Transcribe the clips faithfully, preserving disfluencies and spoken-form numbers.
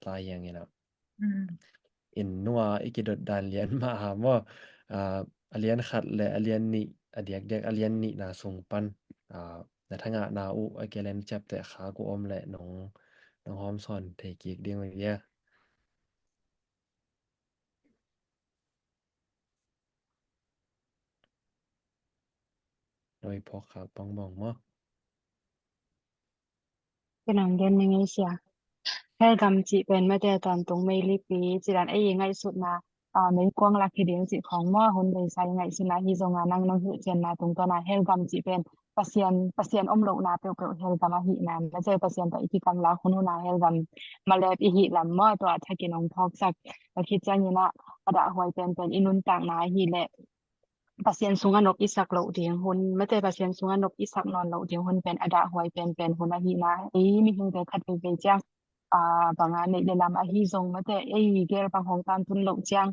lai hiang inah. Mm. In nunga i kidot dan lian mah a maw. Ah, a lian khat le a lian nih, a diakdiak a lian nihna sung pan, ah, na thangahna uh a kilen ciapteh khak uh om le nong, nong hawm sawn thei kik ding uh ia. Noi phawk khak bangbang maw. Ken hong gen ning ei sia. Hell gam cih pen mate tawntung meilipi cih dan ei i ngaihsutna, ah, meikuang lak hi ding cih khawng maw, hun beisa i ngaihsutna hi zong a nang nong hilhcianna tungtawn a hell gam cih pen Pasian, Pasian om lohna peuhpeuh hell gam ahihna, mate Pasian tawh i kikamlak hun hun a hell gam malep i hih lam maw, tua a thakin hong phawksak. Tua khit ciangin ah a dahhuai penpen i nuntakna ahih leh Pasian sungah nop i sak loh ding hun, mate Pasian sungah nop i sak nawn loh ding hun pen a dahhuai penpen hun ahihna, ei mihingte khat veivei ciang, aa, banga neih le lam ahi zong, mate ei gel bang hong tantun loh ciang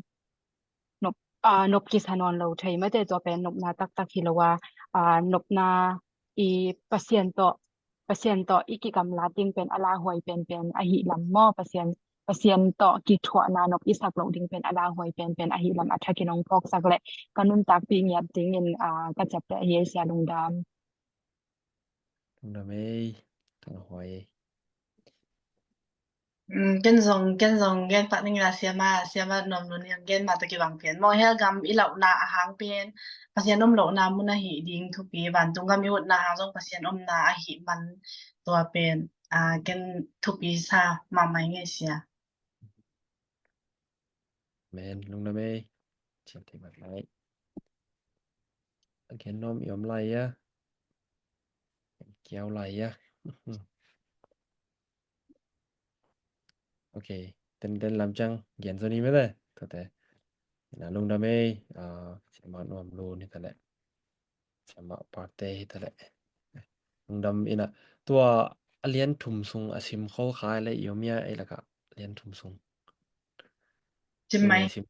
nop, aa, nop kisa nawn lo thei, mate tua pen nopna taktak hi lo a, aa, nopna i Pasian tawh, Pasian tawh i kikamlat ding pen a lauhuai penpen ahih lam maw, Pasian, Pasian tawh kithuahna nop i sak loh ding pen a lauhuai penpen ahih lam a thakin hong phawksak leh ka nuntakpih ngiat dingin, aa, ka ciapteh ahi ei sia. Lungdam. Lungdam ei, ka lauhuai ei. Mm, ken zong, ken zong gen pah ning a, siama, siama nuam nun hiam, gen mah tawh kibang pian maw. Hell gam i lauhna a hang pen Pasian om lohna mun ahi ding thupi, vantung gam i utna hang zong Pasian omna ahi man, tua pen, ah, ken thupi sa mahmah ing ei sia. Amen. Lungdam ei. Cian thei mat lai. A gen nuam i om lai ia. Kiau lai ia. Ok. Ten, ten lam ciang gen zo ni mate. Tua te. Ina lungdam ei. Ah, siama nuam lun hi ta leh. Siama parte hi ta leh. Lungdam ina. Tua a lian thum sung a sim khol kha leh i om ia ei laka a lian thum sung. Sim mai. Sim.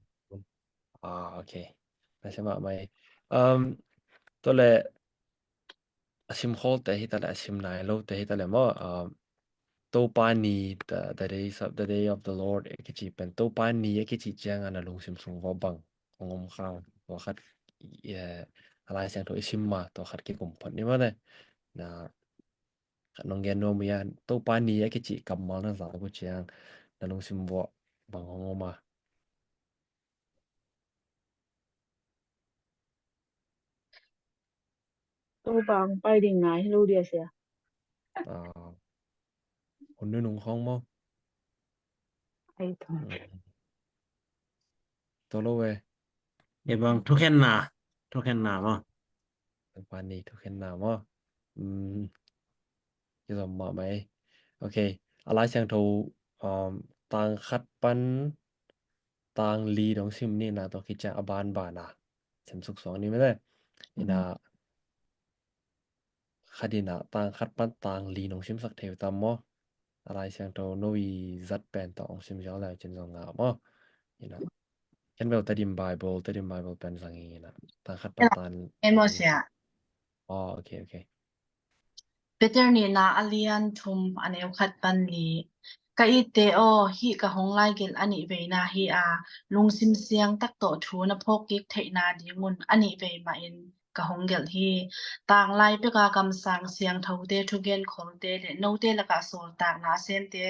Ah, ok. Na sim ah mai. Um, tua leh a sim khol te hi ta leh a sim nai lo te hi ta leh maw. Um, Topa ni, the, the days of, the day of the Lord, e kici pen Topa ni e kici ciang a na lungsim sung vua bang hong om kha, tua khat, eh, a Lai Siangtho i sim ma, tua khat kikum phot ni maw te. Na, khat nong gen nuam uh ia, Topa ni a kici kammal na za uh ciang na lungsim vua bang hong om a? Topa hong pai ding nai hi lo dia sia. Ah. Hun nunung khawng maw? Ai tho. Hmm. Tua lo ve. E bang thukhenna, thukhenna maw? Topa ni thukhenna maw? Um, kizom mahmah ei. Ok. A Lai Siangtho, um, tang khat pan tang li dong sim ni na, tua khit ciang a banban a sem suk suang ni mate. Ina, khat ina tang khat pan tang li nong simsak thei uh tam maw? A Lai Siangtho no i zat pen tawh hong sim ziau lai cin zong ngah maw? Ina. Ken bel Tedim Bible, Tedim Bible pen zang ina. Tang khat pan tang. Ken maw sia. Oh, ok, ok. Peter nihna a lian thum a neu khat pan li. Ka itte aw, hih ka hong laigelh a nih veina hi a, lungsim siang tak tawh thu na phawk kik theihna dingun a nih vei mahin ka hong gelh hi. Tanglai peka kamsang siangthote, thugen kholte le note lakah sawltakna a semte,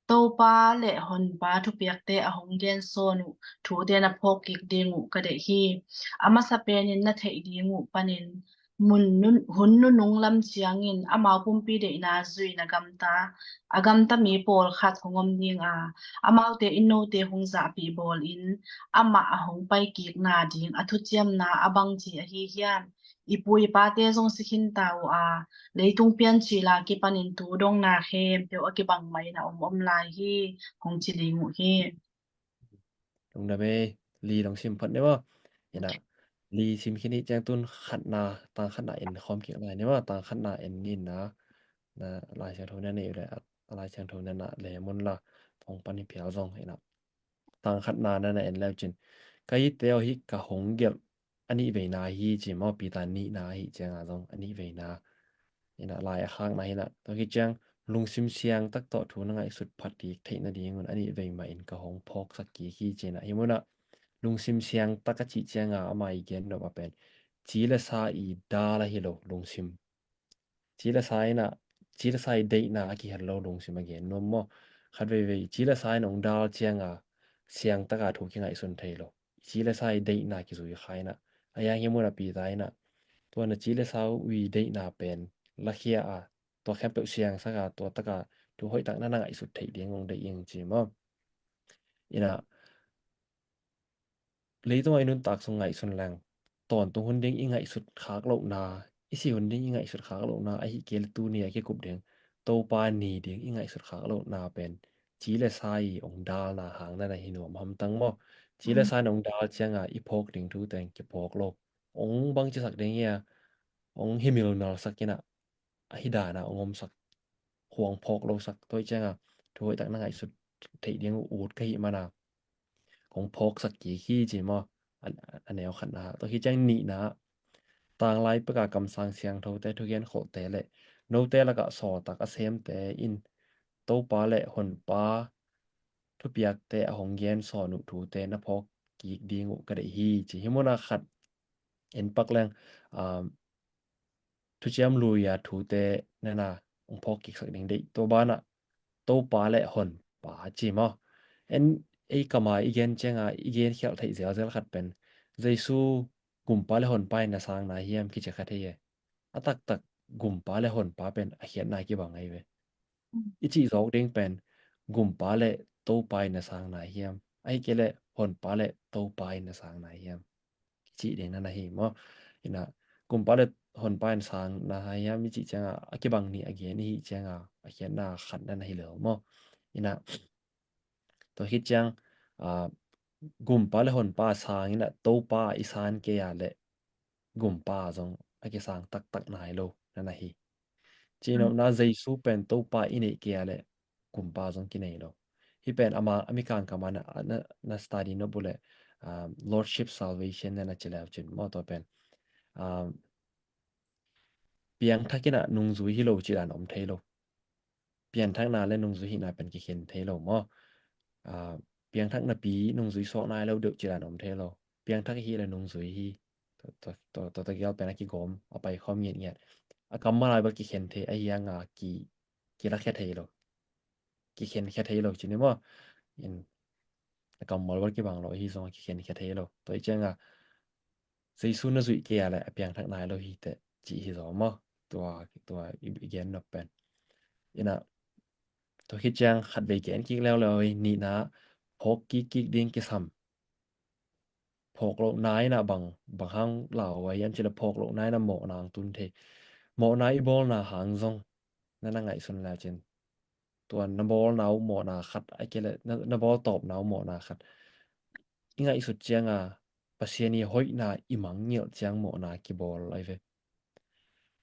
Topa le Honpa thupiakte a hong gensawn uh thute na phawk kik ding uh ka deih hi. A masa penin na theih ding uh panin mun nun, hun nunung lam ciangin amau pumpi deihna zui na gamta, a gamta mi pawlkhat hong om ding a, amaute in note hong zahpih bawlin amah a hong paikikna ding a thuciamna a bangci ahi hiam? I pu i pate zong si khinta uh a, leitung piancil a kipanin tu dongna khempeuh a kibang mahin a om om lai hi, hong ci ding uh hi. Lungdam ei, li dong sim phot ni maw? Ina, li sim khin hi ciang tun khatna, tang khatna en khawm kik lai ni maw? Tang khatna en ni na, na Lai Siangtho na nei uh le, a Lai Siangtho na na le mun la, thong pan hi phial zong, ina. Tang khatna na na en leu cin. Ka itte aw, hih ka hong gelh a nih veina hi ci maw, Peter nihna hi cianga zong a nih veina. Ina lai a khakna hi na. Tua khit ciang lungsim siang tak tawh thu na ngaihsut phat kik theih nadingun a nih vei mah in ka hong phawksak kik hi, ci-in ah, hih munah lungsim siang tak a cih cianga ama i gen nop a pen ci le sa i dal ahi lo lungsim. Ci le sa in ah, ci le sa i deihna a kihel lo lungsim a gen nuam maw? Khat veivei ci le sa in hong dal cianga siang taka thu kingaihsun thei lo. Ci le sa i deihna kizui kha in ah, a yang hih munah Peter in ah tua na ci le sa uh i deihna pen lakhia a, tua khempeuh siangsak a, tua taka thu hoih tak na na ngaihsut theih ding hong deih ing, ci maw? In ah, leitung a i nuntak sung ngaihsun leng, tawntung hun ding i ngaihsut khak lohna, i si hun ding i ngaihsut khak lohna, ahih kei leh tuni a kikup ding Topa ni ding i ngaihsut khak lohna pen ci le sa i hong dalna hang na na hi nuam hamtang maw? Ci le sa in hong dal cianga i phawk ding thu teng kiphawk lo, hong bangci sak ding hia, hong himilmal sak in ah, ahi dana hong omsak, khuang phawk lo sak. Tua hi cianga thu hoih tak na ngaihsut theih ding uh ut ka hih mana kong phawksak kik hi, ci maw? A, a neu khatna. Tua hi ciang nihna, tanglai peka kamsang siangthote, thugen kholte le note lakah sawltak a semte in Topa le Honpa thupiakte a hong gen sawn uh thute na phawk kik ding uh ka deih hi, ci. Hih muna khat en pak leng, um, thuciam lui a thute nana hong phawk kiksak ding deih. Tua banah Topa le Honpa ci maw? En ei kama i gen cianga i gen khialh theih zelzel khat pen Jesu Gumpa le Honpa in na sang na hiam kici kha thei e. A taktak Gumpa le Honpa pen a khiatna kibang ahi ve. I cih zawk ding pen Gumpa le Topa in na sang na hiam, ahih kei leh Honpa le Topa in na sang na hiam, i cih ding na na hi maw? Ina, Gumpa le Honpa in sang na hiam i cih cianga a kibang nih a gen i hih cianga a khiatna khat na na hi lo maw? Ina, tua khit ciang, ah, Gumpa le Honpa sang ina Topa i san kei a le Gumpa zong a kisang taktak nai lo na na hi. Cinopna Jesu pen Topa i neih kei a le Gumpa zong kinei lo. Hih pen ama a mikang kama na, na, na study nop uh le, um, Lordship Salvation na na ci leu cin maw, tua pen, um, piangthak ina nungzui hi lo ci dan om thei lo. Piangthakna le nungzui hihna pen kikhen thei lo maw? Ah, piangthak napi nungzui suak nai lo deuh ci dan om thei lo. Piangthak hi le nungzui hi. Tua, tua, tua, tua, tua gial pen a kigawm, a paikhawm ngiatngiat. A kammal ai bel kikhen thei, a hianga ki, kilakhia thei lo. Kikhenkhia thei lo ci ni maw? In, a kammal bel kibang lo, hi zong a kikhenkhia thei lo. Tua i cianga, Jesu na zuih kei a le a piangthak nai lo hi teh, cih hi zaw maw? Tua, tua i, i gen nop pen. Ina, tua khit ciang khat vei gen kik leuleu i, nihna, phawk kik kik ding kisam. Phawk lohna ina bang, bang hang lau a hiam cih le phawk lohna ina mawhna hong tun thei. Mawhna i bawlna hang zong, na na ngaihsun le cin. Tua na bawlna uh mawhna khat, a kei le na, na bawl tawpna uh mawhna khat. I ngaihsut cianga Pasian i hoihna i mangngilh ciang mawhna kibawl ahi ve.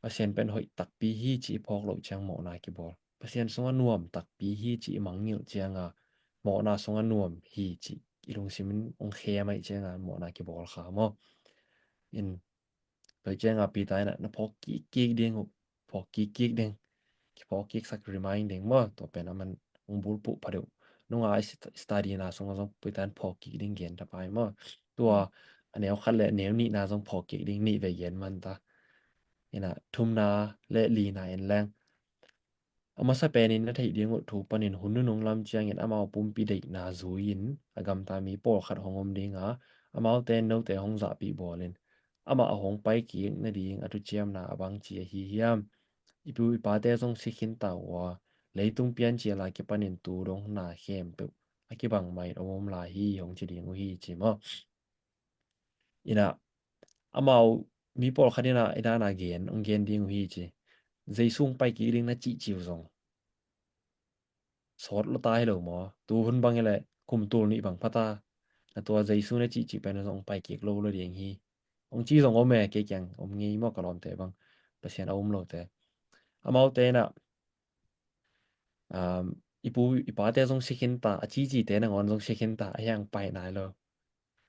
Pasian pen hoih takpi hi ci i phawk loh ciang mawhna kibawl. Pasian sunga nuam takpi hi ci i mangngilh cianga mawhna sunga nuam hi ci i lungsimin hong khem ahi cianga mawhna kibawl kha maw? In, tua cianga Peter ina na phawk kik kik ding uh, phawk kik kik ding. Kiphawk kiksak remind ding maw, tua pen a man hong bulphuh pha deuh. Nunga i st-, study na sunga zong Peter in phawk kik ding gen ta pai maw. Tua a neu khat le a neu nihna zong phawk kik ding nih vei gen man ta. Ina thumna le lina en leng. A masa penin na theih ding uh thu panin hun nunung lam ciangin amau pumpi deihna zui-in a gamta mi pawlkhat hong om dinga, amaute note hong zahpih bawlin, amah a hong pai kik nading a thuciamna a bangci ahi hiam? I pu i pate zong si khinta uh a, leitung piancial a kipanin tu dong na khempeuh a kibang mah in om om lai hi hong ci ding uh hi ci maw? Ina, amau mi pawlkhat ina i dana gen, hong gen ding uh hi ci. Jesu hong pai kik ding na cihcih uh zong sawt lo ta hi lo maw? Tu hun bang hi le kum tul nih bang pha ta, na tua Jesu na cihcih pen zong hong pai kik lo lo ding hi. Hong ci zong om e, kei kiang om ngei maw ka lawmte bang, Pasian a um lote. Amaute ina, um, i pu i pate zong si khinta, a cihcihte nangawn zong si khinta, a hiang pai nai lo.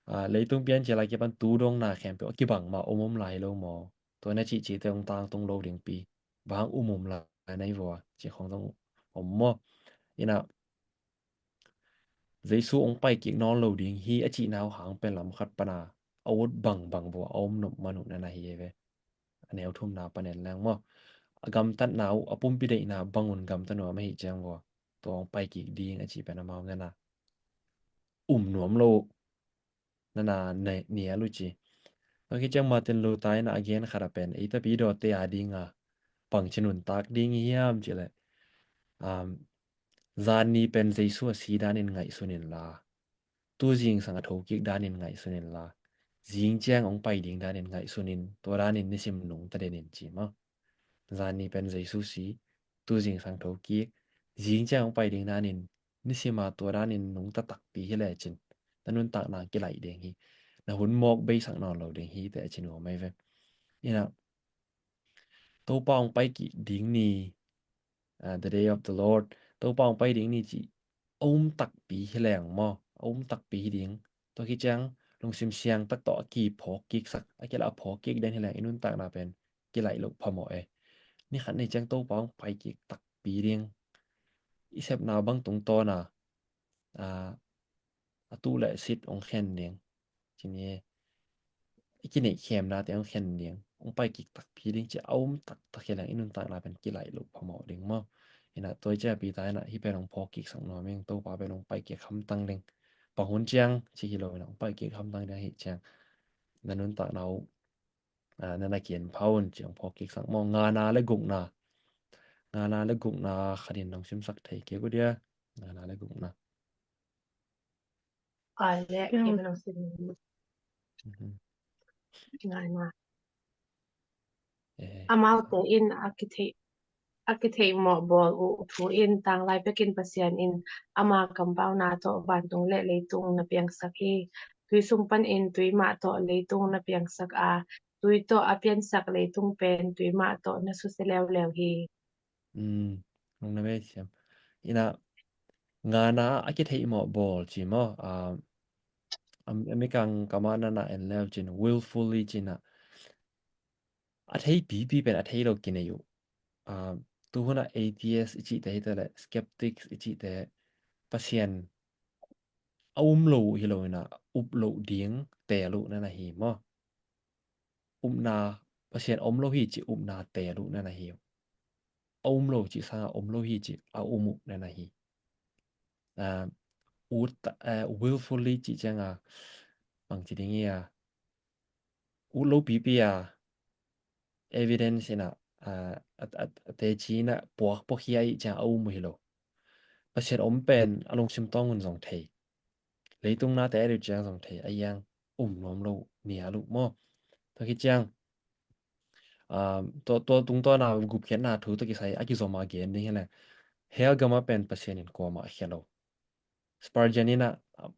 Ah, leitung piancial a kipan tu dong na khempeuh a kibang mah om om lai lo maw? Tua na cihcihte hong tangtung lo dingpi. Bang um om lai na hi vua, ci khong zong om maw. Ina Jesu hong pai kik nawn lo ding hi a cihna uh hang pen lam khat pana a ut bangbang vua a om nop man uh nana hi ve. A neu thumna panen leng maw, a gamtatna uh a pumpi deihna bangun gamta nuam ahi ciang vua tua hong pai kik ding a cih pen amau nana um nuam lo uh nana nial uh ci. Tua khit ciang Martin Luther in a gen khat a pen ei tapidaw te a dinga bangci nuntak ding hiam cileh, um, zanni pen Jesu a si danin ngaihsun inla, tu zingsang a thokik danin ngaihsun inla, zing ciang hong pai ding danin ngaihsun in, tua danin nisim nungta den in ci maw. Zanni pen Jesu si, tu zingsang thokik, zing ciang hong pai ding danin nisima tua danin nungta takpi hi lecin na nuntakna kilaih ding hi, na hun mawk beisak nawn lo ding hi teh ci nuam ahi ve. Ina Topa hong pai kik ding ni, ah, the day of the Lord, Topa hong pai ding ni ci a um takpi hi leng maw, a um takpi hi ding. Tua khit ciang lungsim siang tak tawh a kiphawk kiksak, a kilah a phawk kik den hi leng i nuntakna pen kilaih loh phamawh e. Ni khat ni ciang Topa hong pai kik takpi ding. I sepna bang tungtawna, ah, a tuh le sit hong khen ding. Cini i kineih khemnate hong khen ding, hong pai kik takpi ding ci a um taktak hi leng i nuntakna pen kilaih loh phamawh ding maw. Ina tua i ciang Peter ina hih pen hong phawk kiksak nuam ing, Topa pen hong pai kik hamtang ding. Bang hun ciang ci hi lo ina hong pai kik hamtang ding ahi ciang na nuntakna uh, ah, nana kian phau un ci hong phawk kiksak maw. Ngana le gukna, ngana le gukna khatin hong simsak thei kik uh dia. Ngana le gukna. Ai le, kei ka lo sin. Mhm. Ngai na. Eh. Amaute in a kitheih, a kitheihmawh bawl uh thu in tanglai pekin Pasian in ama kampauna tawh vantung le leitung na piangsak hi. Tui sung panin tui mah tawh leitung na piangsak a, tui tawh a piansak leitung pen tui mah tawh na susia leuleu hi. Mm, nung na ve siam. Ina ngana a kitheihmawh bawl ci maw? Ah, am, amikang kama nana en leu cin willfully cina a thei pipi pen a thei lo kinei uh. Ah, tuhuna atheist i cihte hi tale, skeptics i cihte Pasian a um lo uh hi lo ina up lo ding teel uh nana hi maw? Upna, Pasian om lo hi ci upna teel uh nana hi uh. A um lo ci sanga om lo hi ci a um uh nana hi. Ah, ut, ah, willfully ci cianga bang ci ding ia, ut lo pipi a evidence ina, ah, a, a, a teci ina puak puak hi a i ciang a um uh hi lo. Pasian om pen a lungsim tawngun zong thei. Leitung nate a deuh ciang zong thei a iang um nuam lo nia luh maw. Tua khit ciang, um, tua, tua tungtawna gupkhiatna thu tawh kisai a kizoma gen ding hi le hell gama pen Pasian in kuama a khia lo. Spurgeon ina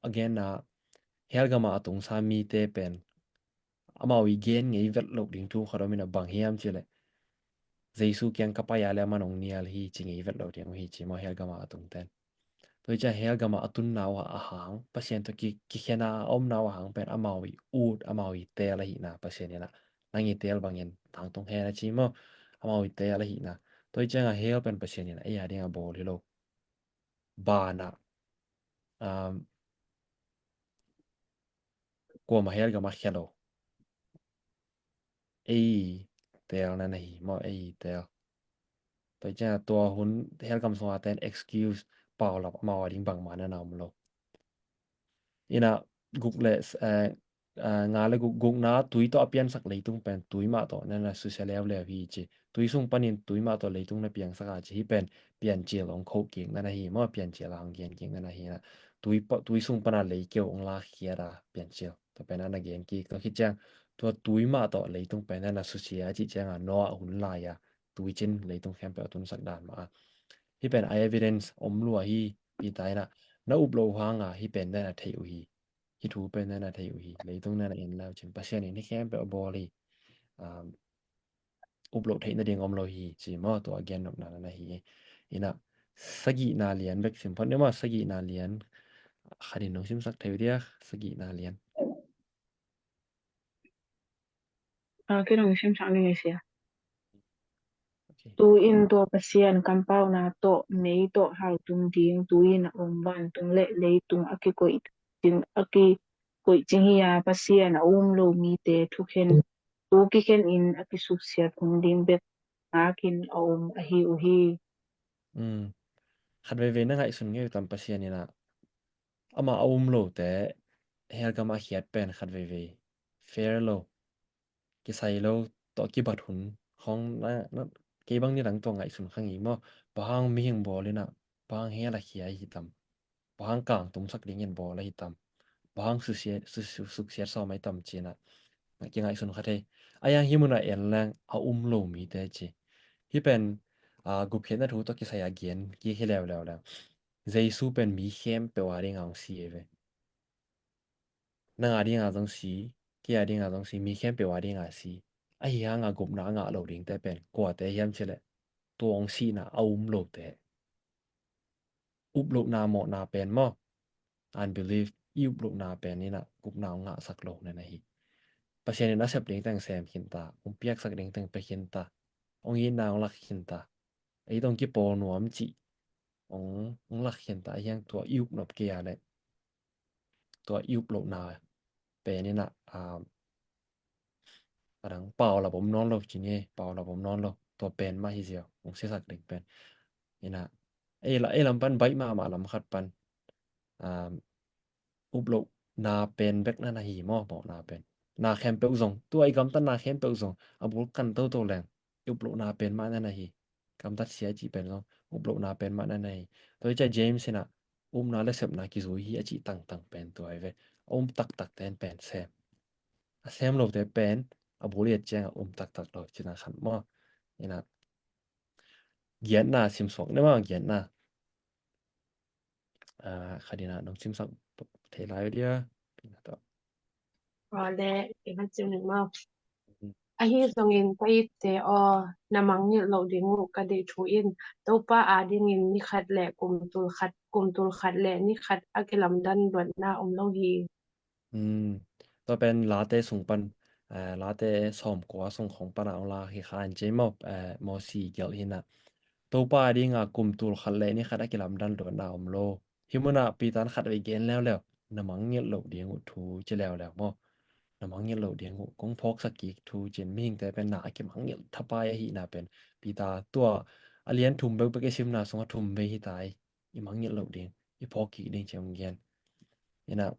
a genna hell gama a tungsa mite pen amau i gen ngei vet loh ding thu khat om ina bang hiam cileh Jesu kiang ka pai a le aman hong nial hi ci ngei vet lo ding uh hi ci maw hell gama a tungten. Tua hi ciang hell gama a tunna uh a hang Pasian tawh ki, kikhena a omna uh a hang pen amau i ut amau i teel ahihna Pasian ina nang i teel bangin tangtung hen a ci maw. Amau i teel ahihna. Tua hi cianga hell pen Pasian ina ei a dinga bawl hi lo. Bana, um, kuama hell gama khia lo. Ei teel nana hi maw, ei teel. Tua hi cianga tua hun hell gam sunga ten excuse paulap amau a ding bangma nana om lo. Ina guk le, eh, ah, nga le guk, gukna tui tawh a piansak leitung pen tui mah tawh nana susia leuleu hi ci. Tui sung panin tui mah tawh leitung na piangsak a ci hi pen piancil hong khoh kik nana hi maw, piancil a hong gen kik nana hi na. Tui pa, tui sung pana leikeu hong lakkhiat a piancil. Tua pen ana gen kik tua khit ciang tua tui mah tawh leitung pen nana susia a cih cianga Noah hun lai a tui cin leitung khempeuh a tunsak dan mah a. Hi pen a evidence om lua hi, Peter ina na up lo hanga hi pen nana thei uh hi. Hi thu pen nana thei uh hi. Leitung nana en lau cin Pasian in hi khempeuh a bawl hi. Um, up loh theih nading om lo hi ci maw, tua a gen nopna nana hi. Ina sagihna lian bek sim phot ni maw, sagihna lian khatin nong simsak thei uh dia, sagihna lian. Ah, kei nong simsak ni ngai sia. Ok, Tu-in tua Pasian kampauna tawh mei tawh haltum ding tu-in a om vantung le leitung a kikoih cing, a kikoih cing hi a, Pasian a um lo mite thukhen, tu kikhen in a kisuksiat hun ding bek ngakin a om ahi uh hi. Mm. Khat veivei na ngaihsun ngei uh tam Pasian in ah ama a um lote hell gam a khiat pen khat veivei fair lo, kisai lo tawh kibat hun khawng na, na, kei bang nidang tua ngaihsun kha ngei maw? Bang hang mihing bawl in ah, bang hang hell a khia hi tam? Bang hang kangtumsak dingin bawl ahi tam? Bang hang susia-, su-, su-, suksiat sawm ahi tam ci-in ah kingaihsun kha thei. A hiang hih munah en leng a um lo mite ci. Hih pen, ah, gupkhiatna thu tawh kisai a gen kik hi leuleu leng. Jesu pen mi khempeuh a ding a hong si hi ve. Nang a ding a zong si, kei a ding a zong si, mi khempeuh a ding a si. Ahi hang a gupna a ngah lo dingte pen kuate hiam cih leh tua hong sihna a um lote. Uplohna mawhna pen maw? Unbelief, i uplohna pen in ah gupna hong ngahsak lo na na hi. Pasian in a sep ding teng sem khin ta, hong piaksak ding teng pia khin ta, hong itna hong lak khin ta. Ei tawh hong kipawl nuam cih hong, hong lak khin ta, a hiang tua i upnop kei a leh tua i uplohna pen in ah, ah, a dang pau la bom nawn lo ci ni, pau la bom nawn lo, tua pen mah hi ziau, hong siasak ding pen. In ah, ei la, ei lam pan baih mahmah lam khat pan, um, uplohna pen bek na na hi maw, mawhna pen. Na khempeuh zong, tua i gamtatna khempeuh zong a bul kan toto leng, i uplohna pen mah na na hi. Gamtat sia i cih pen zong uplohna pen mah na na hi. Tua hi ciah James in ah upna le sepna kizui hi a cih tangtang pen tua hi ve. A um taktakte in pen sem. A sem lote pen a bul i et ciang a um taktak lo cihna khat maw? In ah giatna simsuak ni maw, giatna. Ah, khat in ah nong simsak thei lai uh dia. Pi na tawh. Aw le, kei khat sim ning maw? Mm. Ahi zongin ka itte aw, na mangngilh loh ding uh ka deih thu in, Topa adingin ni khat le kum tul khat, kum tul khat le ni khat a kilamdan luatna om lo hi. Mm. Tua pen Late sung pan, eh, Late sawmkua sung khawng pan a hong la hi kha an cei maw, eh, Mosi gelh hi in ah. Topa ading a kum tul khat le ni khat a kilamdan luatna om lo. Hih munah Peter in khat vei gen leuleu, na mangngilh loh ding uh thu ci leuleu maw? Na mangngilh loh ding uh, kong phawksak kik thu ci-in mihingte pen na a kimangngilh thapai ahihna pen Peter tua a lian thum bekbek i simna sungah thum vei hi ta hi. I mangngilh loh ding, i phawk kik ding ci-in hong gen. In ah,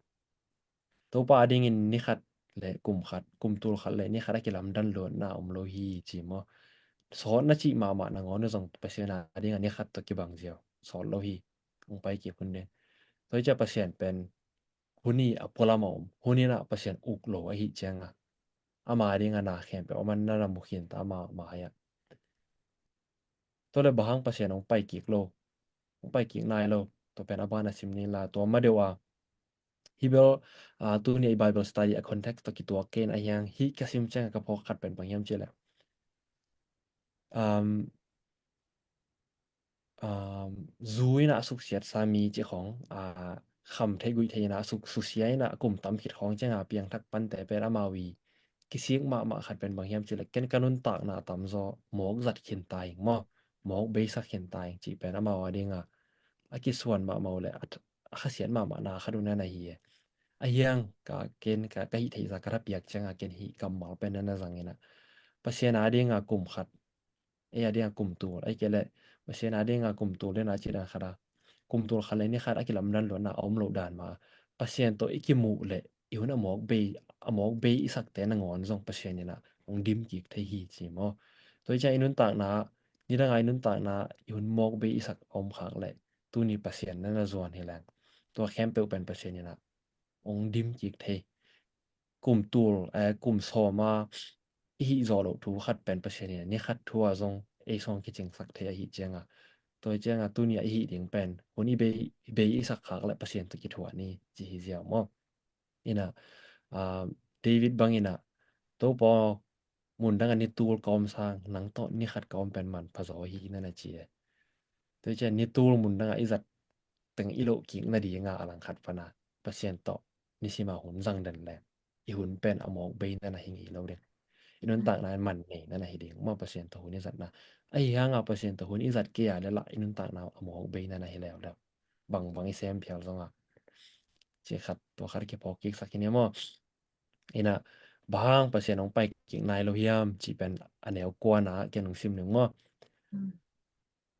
Topa adingin ni khat le kum khat, kum tul khat le ni khat a kilamdan luatna om lo hi ci maw? Sawtna cih mahmah nangawn uh zong Pasian ading a ni khat tawh kibang ziau. Sawt lo hi. Hong pai kik hun ding. Tua hi ciah Pasian pen hun hi a pualam a om. Hun in ah Pasian uk lo ahih ciang a, ama ading a na khempeuh a man na na mu khin ta ama mai-ah. Tua le bang hang Pasian hong pai kik lo, hong pai kik nai lo, tua pen a ban a sim ni la, tua ma deuh a. Hih bel, ah, tuni a i Bible study a context tawh kituak kei in a hiang, hih ka sim ciang a ka phawk khat pen bang hiam cih leh, um, um, zu in a suksiatsa mi cih khawng, ah, kham theih guih theih in a suk, susia in a kum tam khit khawng ciang a piangthak pante pen amau i kisik mahmah khat pen bang hiam cih leh ken ka nuntakna a tamzaw mawk zat khin ta ing maw, mawk beisak khin ta ing cih pen amau ading a, a kisuan mahmah uh leh a th-, a khasiat mahmahna khat uh na na hi e. A hiang ka ken ka, ka hih theihsa ka thapiak ciang a ken hih kammal pen na na zang in a, Pasian ading a kum khat, ei ading a kum tul, ei kei leh Pasian ading a kum tul in a cih dan khat a, kum tul khat le ni khat a kilamdan luatna a om loh dan mah Pasian tawh i kimuh leh i hun a mawk bei, a mawk bei i sakte nangawn zong Pasian in a hong dim kik thei hi ci maw? Tua hi ciang i nuntakna, nidang a i nuntakna i hun mawk bei i sak a om khak leh tuni Pasian na na zuan hi leng tua khempeuh pen Pasian in a hong dim kik thei. Kum tul, eh, kum sawm a i hih zawh loh thu khat pen Pasian in a ni khat thu a zong ei sawng kicingsak thei ahih ciang a, tua hi ciang a tuni a i hih ding pen hun i bei, i bei i sak khak leh Pasian tawh kithuah ni ci hi ziau maw? In a, ah, David bang in a, Topa aw, mundang a ni tul ka om sang nang tawh ni khat ka om pen manpha zaw hi na na ci e. Tua hi ciang ni tul mundang a i zat teng i loh kik nading a a langkhat pan a Pasian tawh nisim a hun zang den leng i hun pen a mawk bei na na hi ngei lo ding. i nuntakna in man nei na na hi ding maw, Pasian tawh hun i zatna. Ahi hanga Pasian tawh hun i zat kei a le lah i nuntakna a mawk bei na na hi leuleu. Bangbang i sem phial zonga ci khat tua khat kiphawk kiksak hi ni maw. Ina, bang hang Pasian hong pai kik nai lo hiam ci pen a neu kuana ken hong sim ning maw.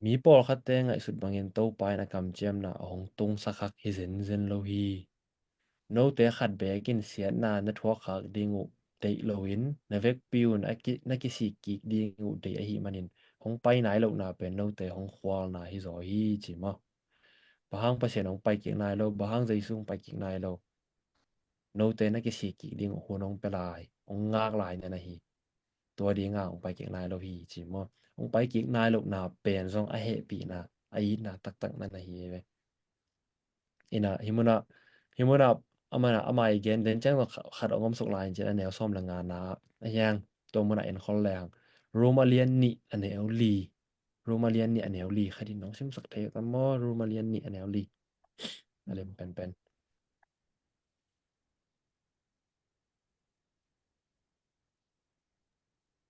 Mi pawlkhatte ngaihsut bangin Topa in a kamciamna a hong tungsak khak hi zenzen lo hi. Note khat beek in siatna na thuak khak ding uh deih loin na vekpi un a ki, na kisik kik ding uh deih ahih manin hong pai nai lohna pen note hong khualna hi zaw hi ci maw. Bang hang Pasian hong pai kik nai lo, bang hang Jesu hong pai kik nai lo. Note na kisik kik ding uh hun hong pia lai, hong ngak lai na na hi. Tua dinga hong pai kik nai lo hi ci maw. Hong pai kik nai lohna pen zong a hehpihna, a itna taktak na na hi ve. Ina, hih munah, hih munah amah, amah i gen den ciang khat hong om suk lai in cin a neu sawm le ngana a hiang, tua munah en khol leng. Rom a lian nih a neu li. Rom a lian nih a neu li. Khatin nong simsak thei uh tam maw, Rom a lian nih a neu li. A lem penpen.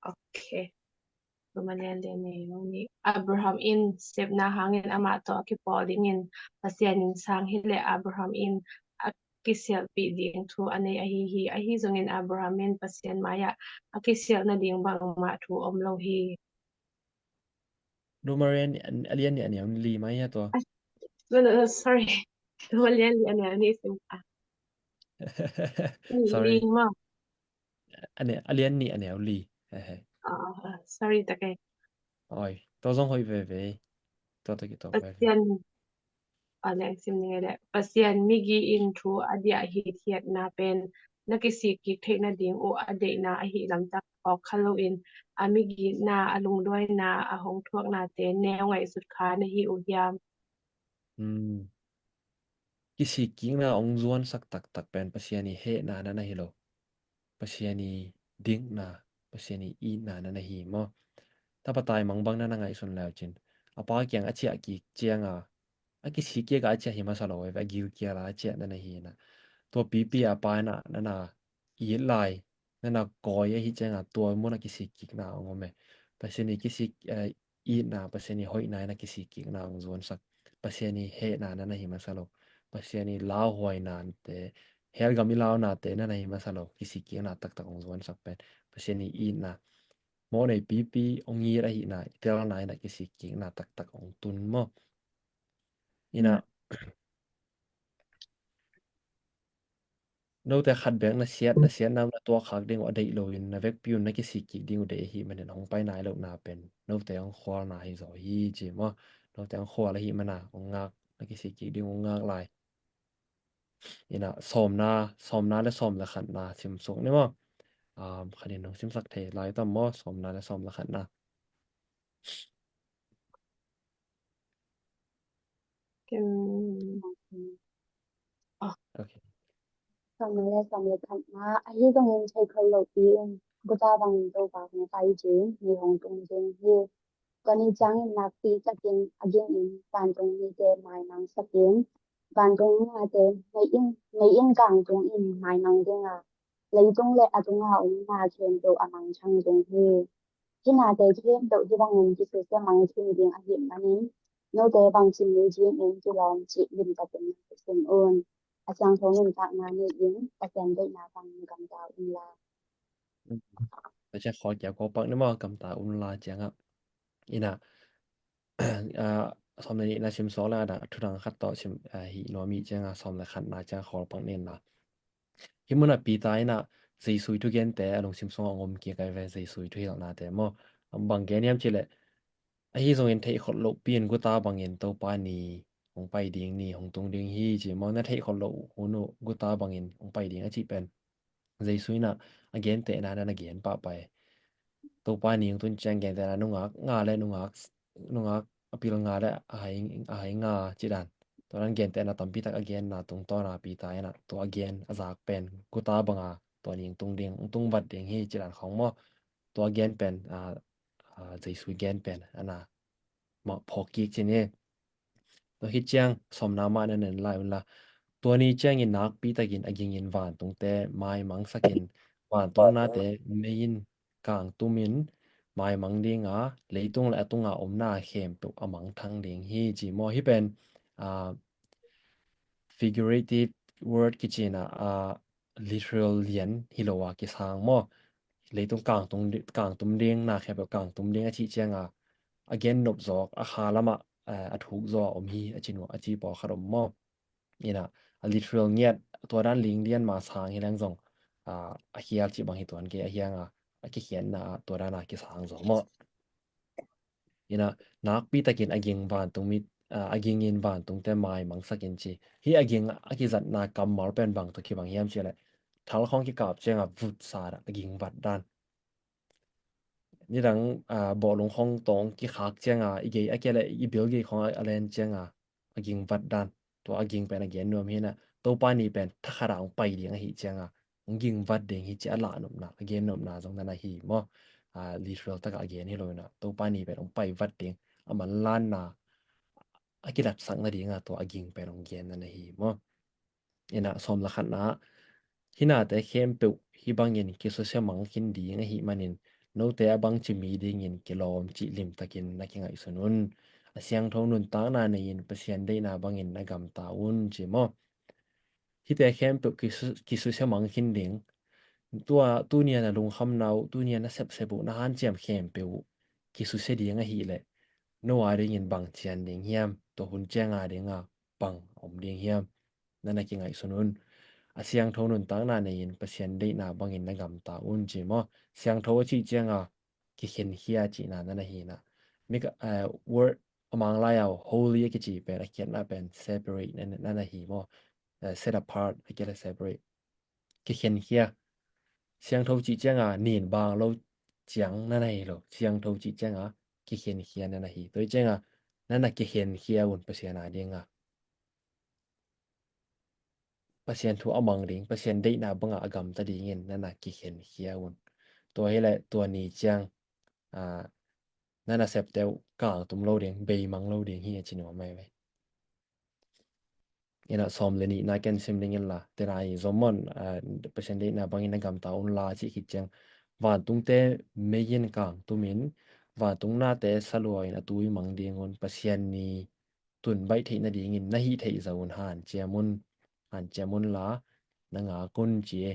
Ok. Rom a lian nih a neu li. Abraham in sepna hangin amah tawh a kipawl dingin Pasian in sang hileh Abraham in a kisialhpih ding thu a nei ahi hi. Ahi zongin Abraham in Pasian mai-ah a kisialh nading bangmah thu om lo hi. Rom a lian nih a neu li mai hi a tua. Ah, no, no, no, sorry. Rom a lian nih a neu li sim a. Sorry. Li maw. A ne, a lian nih a neu li. He, he. Ah, ah, sorry, tak e. Oi, tua zong hoih veve. Tua, tua kituak veve. Pasian, a leng sim ning e le. Pasian migi in thu a diah hithiatna pen na kisik kik theih nading uh a deihna ahi lamtak phawk kha loin a migitna, a lungduaina, a hong thuaknate neu ngaihsut kha na hi uh hiam? Hmm. Kisik kikna hong zuansak taktak pen Pasian i hehna na na hi lo. Pasian i dikna, Pasian i itna na na hi maw. Tapa taimang bang na na ngaihsun leu cin, a pa kiang a ciah kik cianga a kisik kik a ciah hi masa lo, a gilkial a ciah na na hi na. Tua pipi a pa na na na it lai, na na kawi ahi cianga tua mun a kisik kikna hong om e. Pasian i kisik, eh, itna, Pasian i hoihna in a kisik kikna hong zuansak. Pasian i hehna na na hi masa lo. Pasian i lauhuainate, hell gam i launate na na hi masa lo. Kisik kikna taktak hong zuansak pen Pasian i itna. Mawhnei pipi hong it ahihna, i telna in a kisik kikna taktak hong tun maw. Ina, note khat beek na siat, na siatna na tuak khak ding uh a deih loin na vekpi un na kisik kik ding uh deih ahih manin hong pai nai lohna pen note hong khualna hi zaw hi ci maw. Note hong khual ahih mana hong ngak, na kisik kik ding uh hong ngak lai. Ina, sawmna, sawmna le sawm le khatna sim suk ni maw. Um, khatin hong simsak thei lai tam maw, sawmna le sawm le khatna. Ken, ah. Ok. Sawm le, sawm le khatna, ahi zongin thei khol lopi in, guta bangin Topa hong pai ding, mi hong tung ding hi. Tua ni ciangin nakpi takin a gingin vantung mite maimangsakin, vantung nate mei in, mei in kangtungin maimang ding a, leitung le a tunga om na khempeuh a mangthang ding hi. Hih nate khempeuh hih bangin kisusia mangthim ding ahih manin, note bangci mi dingin kilawm cih limtakin na sim un. A siangtho nuntakna nei-in Pasian deihna tangin gamta unla. Pasian khawl kia kawpak ni maw, gamta unla ciangah. Ina, ah, sawm le nihna sim sawk le a dang, a thudang khat tawh sim, ah, hih nuam ih cianga sawm le khatna ciang khawl pak nin la. Hih munah Peter inah Jesu i thugente a lungsim sungah hong om kik ai ve, Jesu i thuhilhnate maw. Bang gen hiam cihleh, ahi zongin theih khol lohpi in guta bangin Topa ni hong pai ding, ni hong tung ding hi ci maw. Na theih khol loh hun uh guta bangin hong pai ding a cih pen Jesu inah a gentehna na na gen pahpah e. Topa ni hong tun ciang gentehna nungak nga le nungak, nungak a pil nga le a hai, a hai nga cih dan. Tua dan gentehna tampi tak a genna tungtawna Peter inah tua a gen a zak pen guta banga tua ni hong tung ding, hong tung vat ding hi cih dan khawng maw. Tua a gen pen, a, a, Jesu gen pen ana mah phawk kik ci ni. Tua khit ciang sawmna mah na nen lai unla. Tua ni ciangin nakpi takin a gingin vantungte maimangsakin, vantung nate mei in kangtum in maimang ding a, leitung le a tunga omna khempeuh a mangthang ding hi ci maw. Hih pen, ah, figurative word kici-in ah, ah, literal lian hi lo a kisang maw. Leitung kangtum di-, kangtum ding, na khempeuh kangtum ding a cih ciang a, a gen nop zawk, a kha lamah, eh, a thuk zaw a om hi a ci nuam, a ci pawlkhat om maw. Ina, a literal ngiat, tua dan ling lian ma sang hi leng zong, ah, a khial cih bang hi tuan kei, a hiang a, a kikhiatna ah tua dan a kisang zaw maw. Ina, nakpi takin a ging vantung mit, ah, a ging in vantungte maimangsak in ci. Hih a ging a kizatna kammal pen bang tawh kibang hiam cih leh, thal khawng kikap ciang a vut sat a, a ging vat dan. Nidang, ah, bawlung khawng tawng kikhak ciang a, i gei a kia leh i bil gei khawng a, a len ciang a, a ging vat dan. Tua a ging pen a gen nuam hi na, Topa ni pen thakhat a hong pai ding ahi ciang a, hong ging vat ding hi ci a lah nopna, a gen nopna zong na na hi maw. Ah, literal tak a a gen hi lo ina, Topa ni pen hong pai vat ding, a manlanna a kilatsak nading a tua a ging pen hong gen na na hi maw. Ina, sawm le khatna ah, hih nate khempeuh hih bangin kisusia mang khin ding ahih manin, note a bangci mi dingin kilawm cih limtakin na kingaihsun un. A siangtho nuntakna nei-in Pasian deihna bangin na gamta un ci maw. Hihte khempeuh kisu-, kisusia mang khin ding. Tua, tuni a na lungkhamna uh, tuni a na sepsep uh, na hanciam khempeuh uh kisusia ding ahih leh, no a dingin bang cian ding hiam, tua hun ciang a ding a bang om ding hiam, na na kingaihsun un. A siangtho nuntakna nei-in Pasian deihna bangin na gamta un ci maw. Siangtho a cih ciang a kikhenkhia cihna na na hi na. Mika, eh, word a Manglai au holy a kici pen, a khiatna pen separate na, na na hi maw. Eh, set apart a kia leh separate. Kikhenkhia. Siangtho cih ciang a nin bang lo ciang na na hi lo. Siangtho cih ciang a kikhenkhia na na hi. Tua hi ciang a na na kikhenkhia un Pasian a ding a. Pasian thu a mang ding, Pasian deihna bang a a gamta dingin na na kikhenkhia un. Tua hi leh tua ni ciang, ah, na na septe uh kangtum lo ding, beimang lo ding hi a ci nuam mai ve. Ina, sawm le nihna ken sim ding in la, tena i zom maw, ah, Pasian deihna bangin na gamta un la cih khit ciang, vantungte mei in kangtum in, vantung nate sa lua in a tui mang ding un, Pasian ni tun baih theih nadingin na hih theih zo un hanciam un, hanciam un la, na ngak un ci e.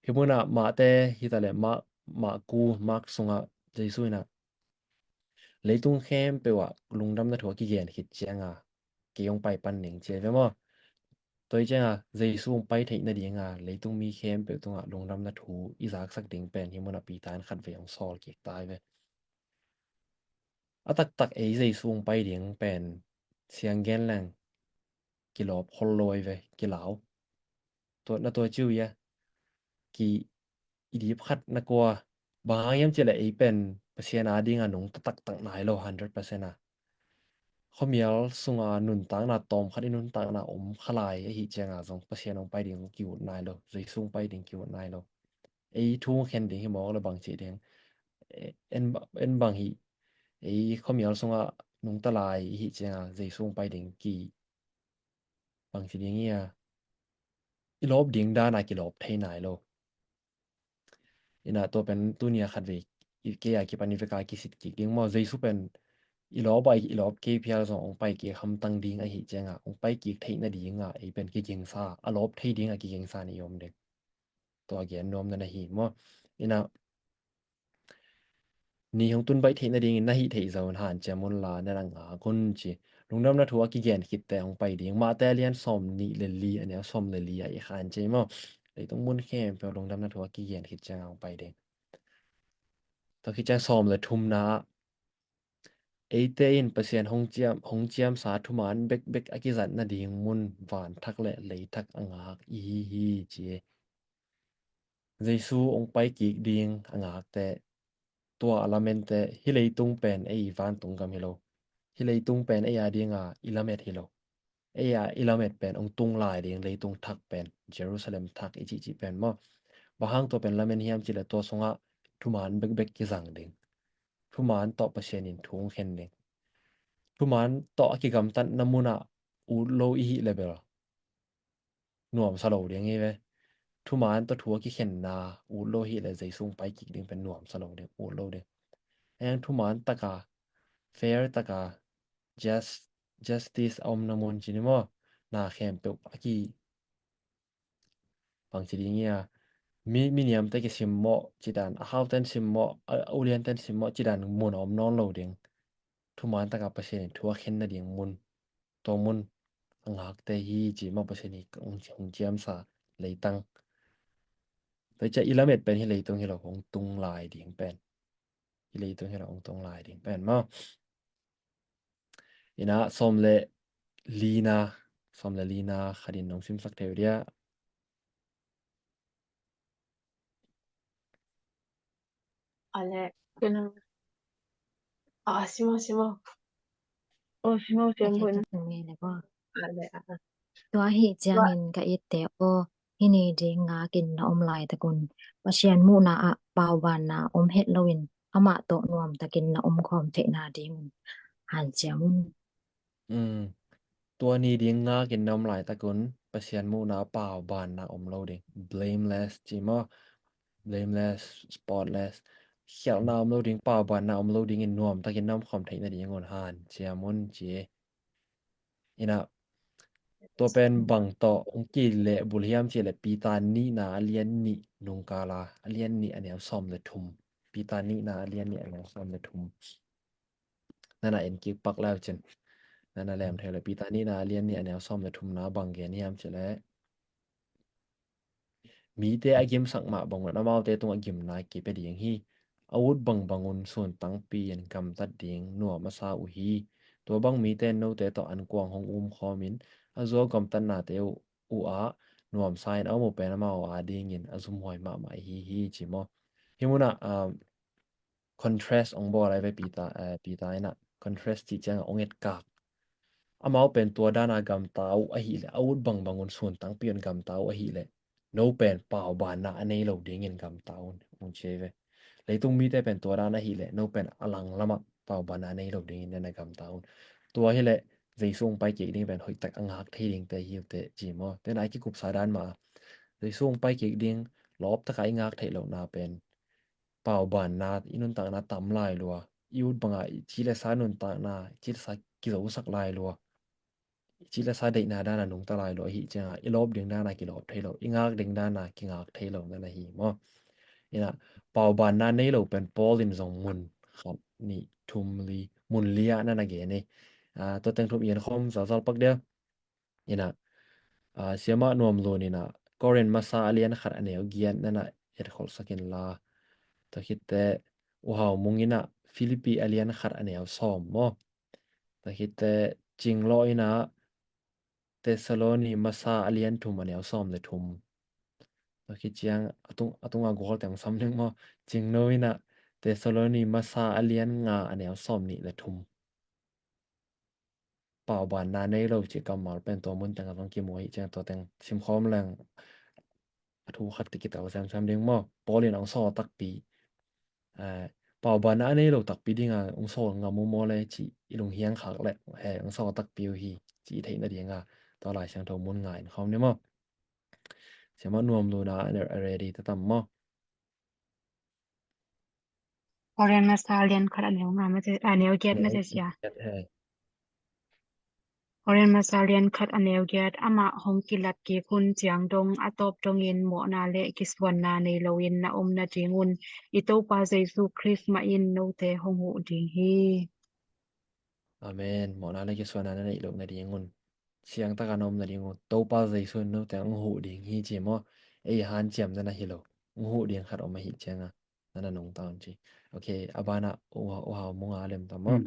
Hih mun ah Mate hi ta leh, Mak, Mak ku, Mak sungah Jesu in ah, leitung khempeuh ah lungdamna thu a kigen khit ciang a, kei hong pai pan ning ci e ve maw. Tua hi ciang a, Jesu hong pai theih nading a, leitung mi khempeuh tungah lungdamna thu i zaksak ding pen hih mun ah Peter in khatvei hong sawl kik ta hi ve. A taktak ei Jesu hong pai ding pen siang gen leng kilawp khol lo hi ve, kilau. Tua na tua ci uh hia, ki i dip khat na kua, bang hang hiam cih leh ei pen Pasian a ding a nungta taktak nai lo, hundred percent a. Khuamial sunga nuntakna tawm khat i nuntakna om kha lai ahih ciang a zong Pasian hong pai ding ki-ut nai lo, Jesu hong pai ding ki-ut nai lo. Ei thu hong khen ding hi mawk leh bang ci ding. Eh, en, en bang hi, ei khuamial sungah nungta lai i hih ciang a Jesu hong pai ding ki bang ci ding hi a, i lawp ding dan a kilawp thei nai lo. Ina, tua pen tuni a khatvei i, kei a kipan i vek a kisit kik ding maw. Jesu pen i lawp a, i lawp kei phial zong hong pai kik hamtang ding ahih ciang a, hong pai kik theih nading a ei pen kigingsa, a lawp thei ding a kigingsa in i om ding. Tua gen nuam na na hi maw. Ina, ni hong tun baih theih nadingin na hih theih zo in hanciam un la, na na ngak un ci. Lungdamna thu a kigen khitte hong pai ding. Mate a lian sawm nih le li, a neu sawm le li ah i khan ci maw. Leitung mun khempeuh lungdamna thu a kigen khit ciang a hong pai ding. Tua khit ciang sawm le thumna ah, eite in Pasian hong ciam, hong ciamsa thuman bekbek a kizat nading mun van thak le lei thak a ngak i hi hi ci e. Jesu hong pai kik ding a ngakte, tua a lamente, hih leitung pen ei vantung gam hi lo. Hih leitung pen ei a ding a i lamet hi lo. Ei a i lamet pen hong tung lai ding leitung thak pen, Jerusalem thak i cihcih pen maw. Bang hang tua pen lamen hiam cih leh tua sungah thuman bekbek kizang ding. Thuman tawh Pasian in thu hong khen ding. Thuman tawh a kigamtatna mun ah ut lo i hih leh bel nuamsa lo ding hi ve. thuman tawh thu a kikhenna ut lo hi leh Jesu hong pai kik ding pen nuamsa lo ding, ut lo ding. Ahi hang thuman taka, fair taka, just, justice a omna mun ci ni maw, na khempeuh a ki, bang ci ding ia, mi, mi niamte kisimmawh cidan, a hauten simmawh, a, a ulianten simmawh cidan mun a om nawn lo ding. Thuman taka Pasian in thu a khen nading mun, tua mun a ngakte hi ci maw, Pasian in hong, hong ciamsa leitang. Tua ciang i lamet pen hih leitung hi lo, hong tung lai ding pen. Hih leitung hi lo, hong tung lai ding pen maw. Ina sawm le lina, sawm le lina khatin nong simsak thei uh dia. Ale, kena. Ah, simo, simo. Oh, simo, simo. Ale, ah. Tua hi ciangin ka itte aw, hih ni ding ngakin na om laitakun, Pasian muhna ah paubanna om het loin, amah tawh nuamtakin na omkhawm theihna dingun hanciam un. Mm. Tua ni ding ngakin na om laitakun, Pasian muhna ah paubanna om lo ding. Blameless ci maw? Blameless, spotless. Khialhna om lo ding, paubanna om lo dingin nuamtakin na omkhawm theih nadingun hanciam un ci. Ina, tua pen bang tawh hong kilehbulh hiam cih leh Peter nihna a lian nih nungkala, a lian nih a neu sawm le thum. Peter nihna a lian nih a neu sawm le thum. Nana en kik pak lai uh cin. Nana lem thei lo, Peter nihna a lian nih a neu sawm le thumna bang gen hiam cih leh, mite a gimsak mah bangun amaute tungah gimna kipia ding hi. A ut bangbangun sun tangpi in gamtat ding nuam a sa uh hi. Tua bang mite in note tawh ankuang hong umkhawmin a zuau gamtatnate uh, uh ah nuamsa in a om uh pen amau adingin a zumhuai mahmah ihi hi ci maw? Hih munah, um, contrast hong bawl ai ve Peter, eh, Peter in ah contrast cih ciangah hong etkak. Amau pen tua dana gamta uh ahih leh, a ut bangbangun sun tangpi un gamta uh ahih leh, no pen paubanna a nei lo dingin gamta un, hong ci ai ve. Leitung mite pen tua dan ahih leh, no pen a langlamah paubanna a nei lo dingin nana gamta un. Tua hi leh Jesu hong pai kik ding pen hoihtak a ngak thei dingte hi uh teh ci maw? Tena a kikupsa dan mah, Jesu hong pai kik ding lawptaka i ngak theih lohna pen paubanna, i nuntakna tam lai lua, i ut banga i ci le sa nuntakna, i ci le sa kizosak lai lua, i ci le sa deihna dana nungta lai lua ahih cianga i lawp ding dana kilawp thei lo, i ngak ding dana kingak thei lo nana hi maw? Ina, paubanna nei lo pen Paul in zong mun khat, nih, thum, li, mun li ah nana gen hi. Ah, tua teng thum i en khawm zalzal pak dia. Ina, ah, siamah Nuam Lun ina, Korin masa a lian khat a neu giat nana etkholhsak inla. Tua khitte, U Hau Mung ina, Philippi a lian khat a neu sawm maw? Tua khitte, Cing Law ina, Thessaloni masa a lian thum a neu sawm le thum. Tua khit ciang a tung, a tunga gual teng sam ding maw? Cing No ina, Thessaloni masa a lian nga a neu sawm nih le thum. Paubanna nei lo cih kammal pen tua mun tengah zong kimu ahih ciang tua teng simkhawm leng a thu khat kitel semsem ding maw? Paul in hong sawl takpi, eh, paubanna a nei lo takpi dinga hong sawl ngam uh maw le cih i lunghiang khak leh, eh, hong sawl takpi uh hi cih i theih nadinga tua Lai Siangtho mun nga en khawm ni maw? Siamah Nuam Lun a ready ta tam maw? Korin masa lian khat a neu nga mate, a neu giat mate sia. Korin masa lian khat a neu giat, amah hong kilat kik hun ciang dong a tawp dongin mawhna le kisuanna nei loin na om nadingun i Topa Jesu Khrist mah in note hong huh ding hi. Amen. Mawhna le kisuanna na neih loh nadingun, siangtaka na om nadingun Topa Jesu in note hong huh ding hi ci maw? Ei hanciam nana hi lo, hong huh ding khat om ahih cianga nana nungta un ci. Ok, a banah U Hau Mung a lem ta maw?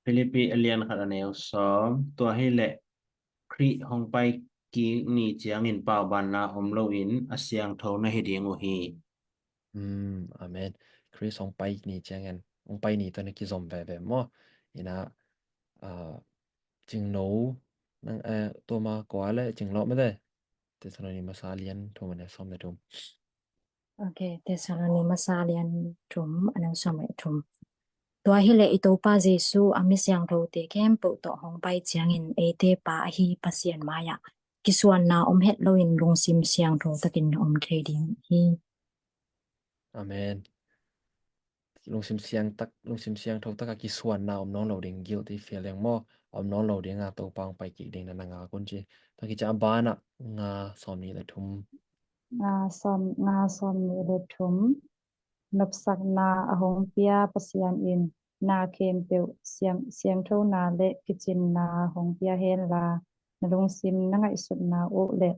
Philippi a lian khat a neu sawm. Tua hileh Khrih hong pai kik ni ciangin paubanna om loin a siangtho na hi ding uh hi. Amen. Khrih hong pai ni ciangin, hong pai ni tawh na kizom veve maw? Ina, ah, Cing No, nang, eh, tua ma kua le Cing Law mate? Thessaloni masa lian thum a neu sawm le thum. Ok, Thessaloni masa lian thum a neu sawm le thum. Tua hileh i Topa Jesu a mi siangthote khempeuh tawh hong pai ciangin eite Pa ahi Pasian mai-ah kisuanna om het loin lungsim siangtho takin om thei ding hi. Amen. Lungsim siang tak, lungsim siangtho taka kisuanna om nawn lo ding, guilty feeling maw, om nawn lo ding a, Topa hong pai kik ding na na ngak un ci. Tua khit ciang a banah nga sawmnih le thum. Nga sawm, nga sawmnih le thum. Nopsakna a hong pia Pasian in na khempeuh siang, siangthona le kicinna hong pia henla, na lungsim na ngaihsutna uh le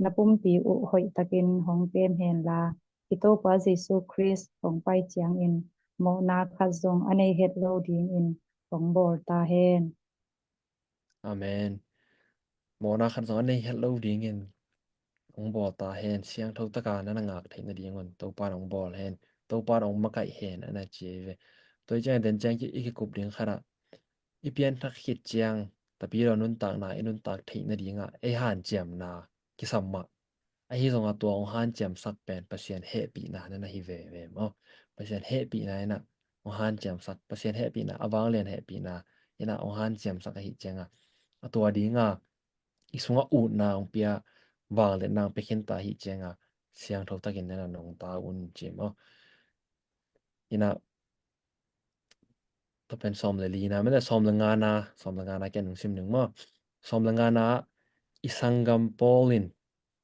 na pumpi uh hoih takin hong kem henla, i Topa Jesu Khrist hong pai ciangin mawhna khat zong a nei het lo dingin hong bawl ta hen. Amen. Mawhna khat zong a nei het lo dingin hong bawl ta hen, siangtho taka na na ngak theih nadingun Topa in hong bawl hen, Topa in hong makaih hen, a na ci hi ve. Tua hi ciang den ciang i kikup ding khatah, i pianthak khit ciang Tapidaw nuntakna i nuntak theih nadingah ei hanciamna kisam mah. Ahi zongah tua hong hanciamsak pen Pasian hehpihna na na hi veve maw. Pasian hehpihna inah hong hanciamsak, Pasian hehpihna, a vanglian hehpihna inah hong hanciamsak ahi cianga, a tua dinga i sungah utna hong pia, vangliatna hong pia khinta ahi cianga, siangtho takin na na nungta un ci maw. Inah, tua pen sawm le lina, mele sawm le ngana, sawm le ngana kian nung sim ning maw. Sawm le ngana, i sanggam Paul in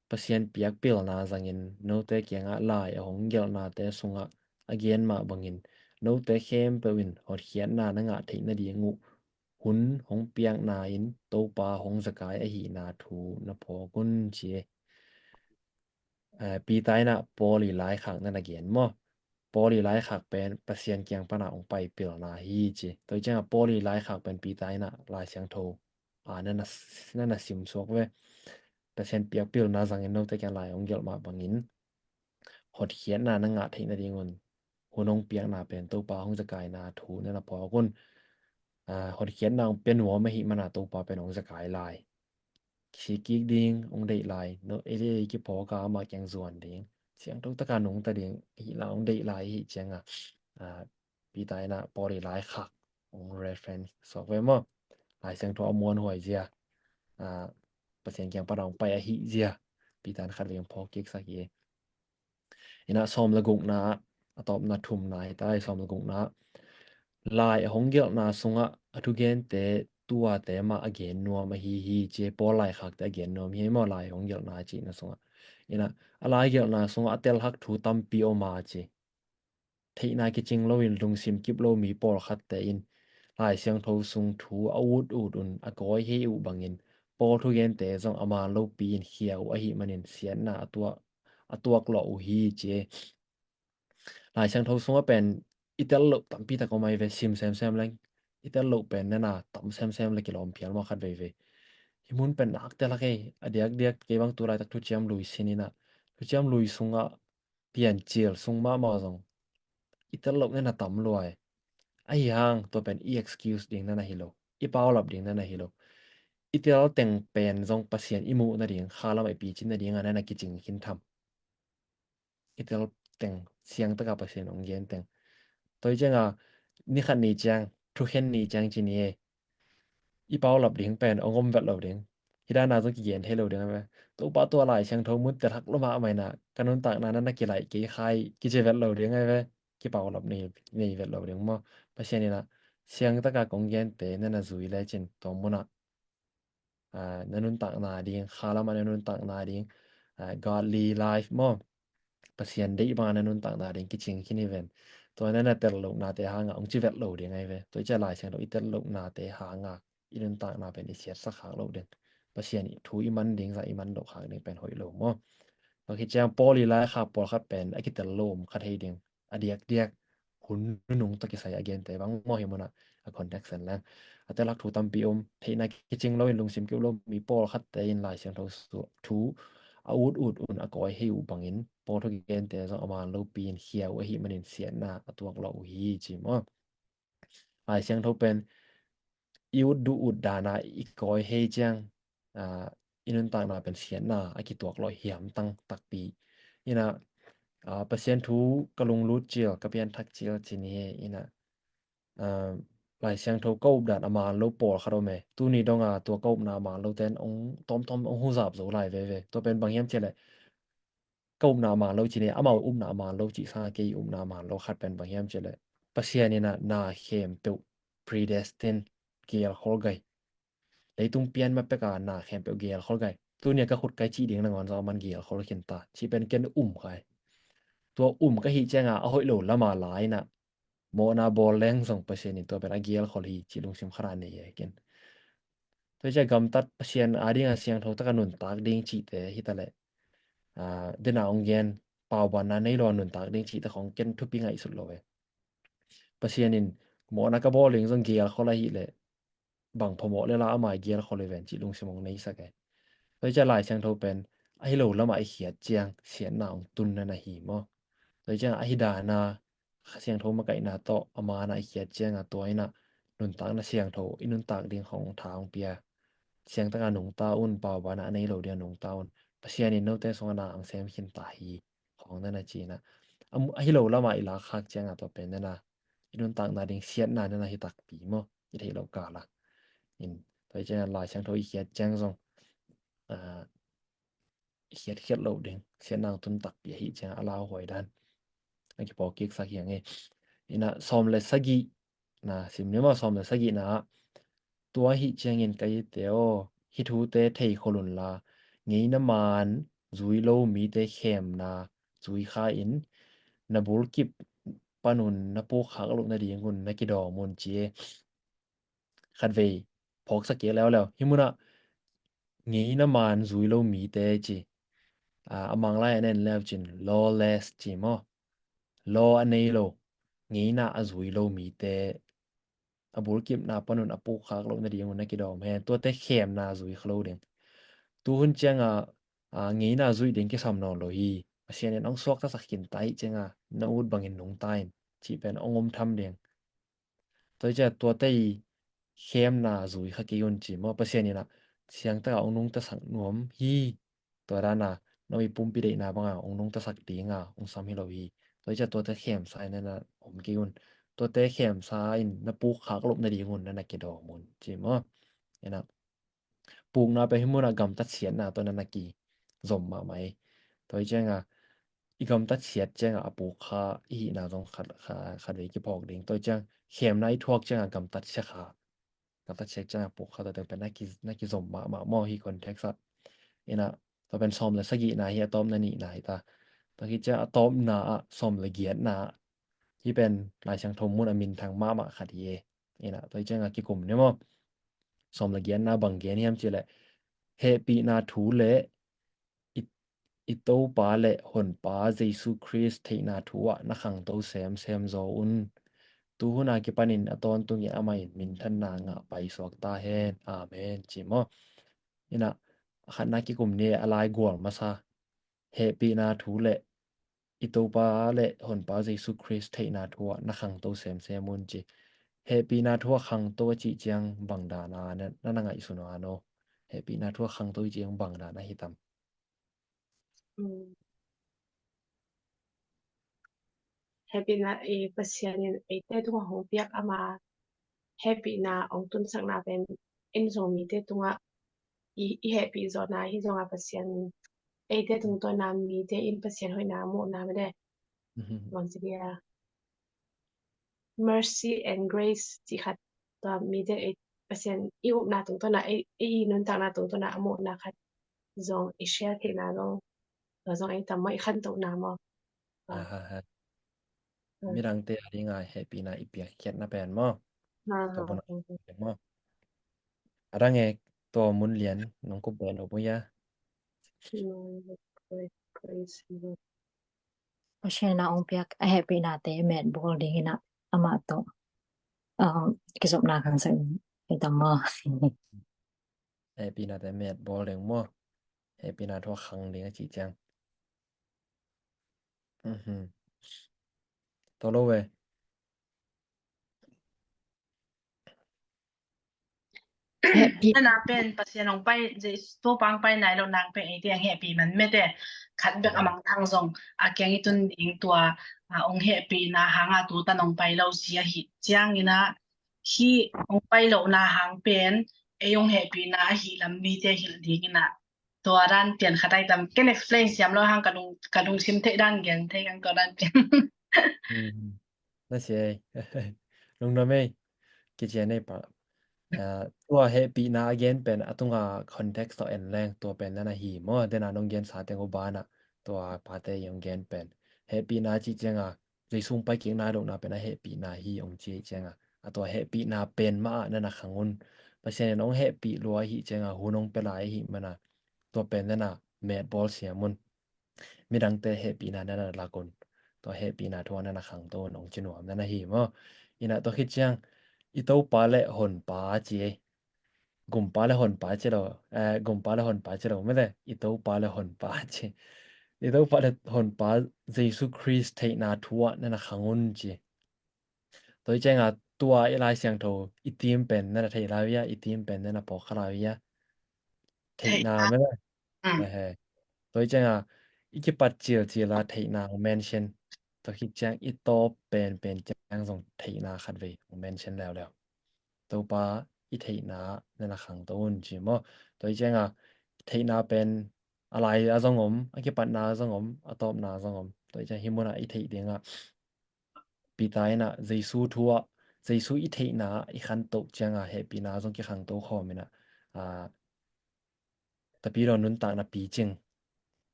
Pasian piakpilna zangin note kiangah lai a hong gelhnate sungah a gen mah bangin, note khempeuh in hotkhiatna na ngah theih nading uh hun hong piakna in Topa hong zakai ahihna thu na phawk un ci. Eh, Peter inah Paul i laikhak na na gen maw. Paul i laikhak pen Pasian kiang pana hong pai pilna hi ci. Tua hi ciangah Paul i laikhak pen Peter inah Lai Siangtho a na na, na na sim suak ve. Pasian piakpilna zangin note kiang lai hong gelh mah bangin hotkhiatna na ngah theih nadingun hun hong piakna pen Topa hong zakaina thu na na phawk un. Ah, hotkhiatna hong pia nuam ahih mana Topa pen hong zakai lai. Kisik kik ding hong deih lai, no, ei, ei kiphawk a amah kiang zuan ding, siangtho taka nungta ding hih la hong deih lai ahi cianga, ah, Peter inah Paul i laikhak hong reference suak ve maw. Lai Siangtho a muanhuai zia, ah, Pasian kiang pana hong pai ahi zia Peter in khatvei hong phawk kiksak hi. Inah sawm le gukna, a tawpna thumna hi ta, sawm le gukna. Lai a hong gelhna sungah a thugente tuate mah a gen nuam ahi hi ci. Paul laikhakte a gen nuam hi maw, lai a hong gelhna cihna sungah. Inah a lai gelhna sungah a telhak thu tampi om a ci. Theihna kicing loin lungsim kip lo mi pawlkhatte in Lai Siangtho sung thu a ut ut un a kawi hei uh bangin, Paul thugente zong a man lopi in khia uh ahih manin siatna a tuak, a tuak lawh uh hi ci. Lai Siangtho sungah pen i tel loh tampi tak om ahi ve, sim semsem leng. I tel loh pen nana tam semsem le kilawm phial maw khat veivei. Hih mun pen nak telhak ei, a diakdiak kei bang tu laitak thuciam lui sin inah, thuciam lui sungah piancil sung mahmah zong i tel loh nana tam luai. Ahi hang tua pen i excuse ding nana hi lo, i paulap ding nana hi lo. I tel teng pen zong Pasian i muh nading, khalam a i picin nadinga nana kicing khin tham. I tel teng, siangtaka Pasian hong gen teng. Tua hi cianga, ni khat ni ciang, thukhen ni ciang ci ni e. I paulap ding pen hong om vet lo ding. Hih dana zong kigen thei lo ding a ve. Topa tua Lai Siangtho mun telhak lo mahmah inah, ka nuntakna na na kilaih kei khai, kici vet lo ding a ve. Kipaulap nei, nei vet lo ding maw. Pasian inah, siangtaka kong gente na na zui lecin, tua munah ah, na nuntakna ding, khalam a na nuntakna ding, ah, godly life maw, Pasian deih banga na nuntakna ding kicing khin hi ven. Tua na na tel lohnate hanga hong ci vet lo ding ahi ve. Tua i cia Lai Siangtho i tel lohnate hanga i nuntakna pen i siatsak khak lo ding. Pasian i thu i man ding zah i man loh khak ding pen hoih lo maw. Tua khit ciang Paul i laikhak pawlkhat pen a kitel lo om khat hei ding. A diakdiak hun nunung tawh kisai a gente bang maw hi munah a context en leng. A telhak thu tampi om, theihna kicing loin lungsim kip lo mi pawlkhatte in Lai Siangtho su-, thu a ut ut un a kawi hei uh bangin, Paul thugente zong a man lopi in khia uh ahih manin siatna a tuak lawh uh hi ci maw. Lai Siangtho pen i ut duh ut dana i kawi hei ciang, ah, i nuntakna pen siatna a kituak lawh hiam tang takpi. Inah, ah, Pasian thu ka lunglut cil, ka pianthak cil ci ni he. Inah, ah, Lai Siangtho ka updan a man lo pawlkhat om e. Tuni donga tua ka upna a man lo ten hong tawmtawm hong huzap zo lai veve. Tua pen bang hiam cihleh, ka upna a man lo ci ni, amau upna a man lo cih sanga kei upna a man lo khat pen bang hiam cihleh, Pasian in ah na khempeuh predestined, gelkhol gai. Leitung pian ma peka na khempeuh gelkhol gai. Tuni a ka khut kai cih ding nangawn zong aman gelkhol khin ta. Cih pen ken um kai. Tua um ka hih cianga a hoih lo lama la in ah mawhna bawl leng zong Pasian in tua pen a gelkhol hi cih lungsim khat a nei e ken. Tua hi ciah gamtat Pasian a dinga siangtho taka nuntak ding cihte hi ta leh, aa, dena hong gen paubanna nei lo a nuntak ding cihte khong ken thupi ngaihsut lo e. Pasian in mawhna ka bawl ding zong gelkhol ahih leh bang phamawh le la ama i gelkhol hi ven cih lungsim hong neisak e. Tua hi ciah Lai Siangtho pen ahi lo lamah i khiat ciang siatna hong tun na na hi maw? Tua hi ciang ahi dana Kha Siangtho makaihna tawh a mana i khiat cianga tua inah nuntakna siangtho i nuntak ding khong tha hong pia. Siangtaka nungta un, paubana a nei lo dinga nungta un. Pasian in note sungah na ang sem khin ta hi khong na na ci inah. A mu-, ahi lo lamah i lak khak cianga tua pen na na i nuntakna ding siatna na na hi takpi maw? I theih lo kala. In, tua hi cianga Lai Siangtho i khiat ciang zong, ah, i khiatkhiat loh ding siatna hong tun takpi ahi cianga a lauhuai dan a kipawl kiksak hi ang e. Inah sawm le sagih na sim ni maw, sawm le sagihna ah, tua ahi ciangin ka ite aw, hih thute theikhol unla, ngeina man zui lo mite khemna zui kha in, na bulkip panun na pukkhak loh nadingun na kidawm un ci e. Khatvei phawksak kik leuleu. Hih munah ngeina man zui lo mite ci. A, a Manglai a nen leu cin lawless ci maw? Law a nei lo, ngeina a zui lo mite a bulkipna panun a pukkhak loh nadingun na kidawm hen. Tuate khemna zui kha lo ding. Tuhun cianga, a, ngeina zuih ding kisam nawn lo hi. Pasian in hong suaktasak khin ta hi cianga na ut bangin nungta in cih pen hong um tham ding. Tua hi ciah tuate i khemna zui kha kei un ci maw? Pasian inah siangtaka hong nungtasak nuam hi. Tua dana no i pumpi deihna banga hong nungtasak dinga hong sam hi lo hi. Tua hi ciah tuate khemsa in na om kei un. Tuate khemsa in na pukkhak loh nadingun na na kidawm un ci maw? Inah pukna pen hih munah gamtat siatna tawh na na kizom mahmah hi. Tua hi cianga i gamtat siat cianga a pukha i hihna zong khat, khat, khatvei kiphawk ding. Tua hi ciang khemna i thuak cianga gamtat siakha, gamtat siat cianga pukha tua teng pen na ki, na kizom mahmah maw hih context ah. Inah tua pen sawm le sagihna hi, a tawpna nihna hi ta. Tua hi ciang a tawpna ah sawm le giatna ah hih pen Lai Siangtho mun a minthang mahmah khat hi e. Inah tua hi cianga kikum ni maw? Sawm le giatna bang gen hiam cihleh, hehpihna thu le i, i Topa le Honpa Jesu Khrist theihna thu ah na khangto semsem zaw un. Tuhuna kipanin a tawntungin amah in minthanna ngah paisuak ta hen. Amen ci maw? Inah a khatna kikum ni, a lai gual masa, hehpihna thu le i Topa le Honpa Jesu Khrist theihna thu ah na khangto semsem un ci. Hehpihna thu ah khangto a cih ciang bang dana na, na na ngaihsun uh a no? Hehpihna thu ah khangto i cih ciang bang dana hi tam? Mm. Hehpihna i Pasian in eite tungah hong piak ama hehpihna hong tunsakna pen in zong mite tungah i, i hehpih zawhna hi zonga Pasian eite tungtawna mite in Pasian hoihna muhna mede. Mhm. Bangci dia mercy and grace cih khat tua mite ei Pasian i upna tungtawna ei, ei i nuntakna tungtawna a muhna khat zong i share theihna zong tua zong ei tam maw, i khantohna maw? Tua. Aha, ha. Mm. Midangte a dinga hehpihna i piakkhiatna pen maw? Aha, tua bun aha. Maw? A dang e, tua mun lian nong kup beh lo muya. Pasian a hong piak a hehpihnate metbawl dingin ah amah tawh, um, kizopna khangsak ding hi tam maw? Hehpihnate metbawl ding maw? Hehpihna thu a khang ding a cih ciang. Mhm. Tua lo ve. Hehpih. Nana pen Pasian hong pai, Jesu Topa hong pai nai lo nang pen eite hong hehpih man mete. Khat bek a mangthang zong a kiang i tun ding tua, a, hong hehpihna hanga tu tan hong pai lo si ahi ciangin ah hih hong pai lohna hang pen ei hong hehpihna ahi lam mite hilh dingin ah, tua dan pian khat ai tam, ken explain siam lo hang, ka lung, ka lungsim theih dan gen thei kang tua dan pian. Hmm. Na si ei. Lungdam ei. Kici ei pa. Ah, tua hehpihna a gen pen a tunga context tawh en leng tua pen na na hi maw, dena nong gen sa teng uh banah tua pate i hong gen pen hehpihna cih cianga Jesu hong pai kikna lohna pen a hehpihna hi hong ci cianga, a tua hehpihna pen mah ah na na khang un. Pasian in hong hehpih lua ahi cianga hun hong pia lai ahi mana tua pen na na metbawl siam un. Midangte hehpihna na na lak un. Tua hehpihna thu a na na khangto un hong ci nuam na na hi maw. Ina tua khit ciang i Topa le Honpa ci ei. Gumpa le Honpa ci lo, eh, Gumpa le Honpa ci lo mele, i Topa le Honpa ci. I Topa le Honpa Jesu Khrist theihna thu a na na khang un ci. Tua i cianga tua i Lai Siangtho i tim pen na na thei lai uh ia, i tim pen na na pawk kha lai uh ia. Theihna mele. Ehe. Tua i cianga i kipat cilcil a theihna mention. Tua khit ciang i tawp penpen ciang zong theihna khat vei mention leuleu. Topa i theihna na na khangto un ci maw. Tua i cianga theihna pen a lai a zong om, a kipatna a zong om, a tawpna a zong om. Tua i ciang hi muna i theih dinga Peter ina Jesu thu a, Jesu i theihna i khantoh cianga hehpihna zong kikhangto khawm ina, a, tapidaw nuntakna picing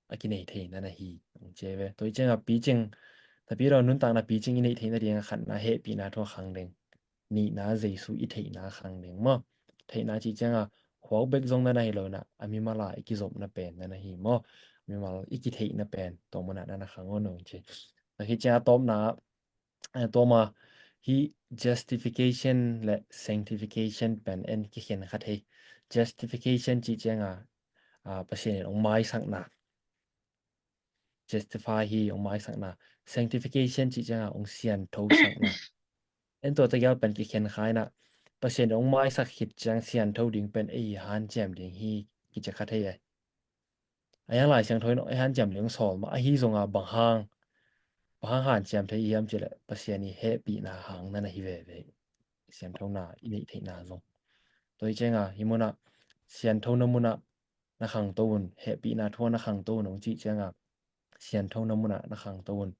a kinei thei na na hi. Ong ci ei ve. Tua i cianga picing, tapidaw nuntakna picing i neih theihna dinga khatna hehpihna thu a khang ding. Nihna Jesu i theihna khang ding maw. Theihna cih cianga khuak bek zong na na hi lo ina a mimal a i kizopna pen na na hi maw. Mimal i kitheihna pen tua muna na na khang un ong ci. Tua khit cianga tawpna, eh, tua ma hi justification le sanctification pen en kikhen kha thei. Justification cih cianga, ah, Pasian in hong maisakna. Justify hi hong maisakna. Sanctification cih cianga hong sianthosakna. En tua tegel pen kikhen kha ina Pasian in hong maisak khit ciang siantho ding pen ei hanciam ding hi kici kha thei ei. A hiang Lai Siangtho in ei hanciam ding sawl mah ahi zonga bang hang, bang hang hanciam thei i hiam cileh Pasian i hehpihna hang na na hi veve. Sianthona i neih theihna zong. Tua i cianga hi muna sianthona muna na khangto un, hehpihna thu a na khangto un ong cih cianga sianthona muna na khangto un.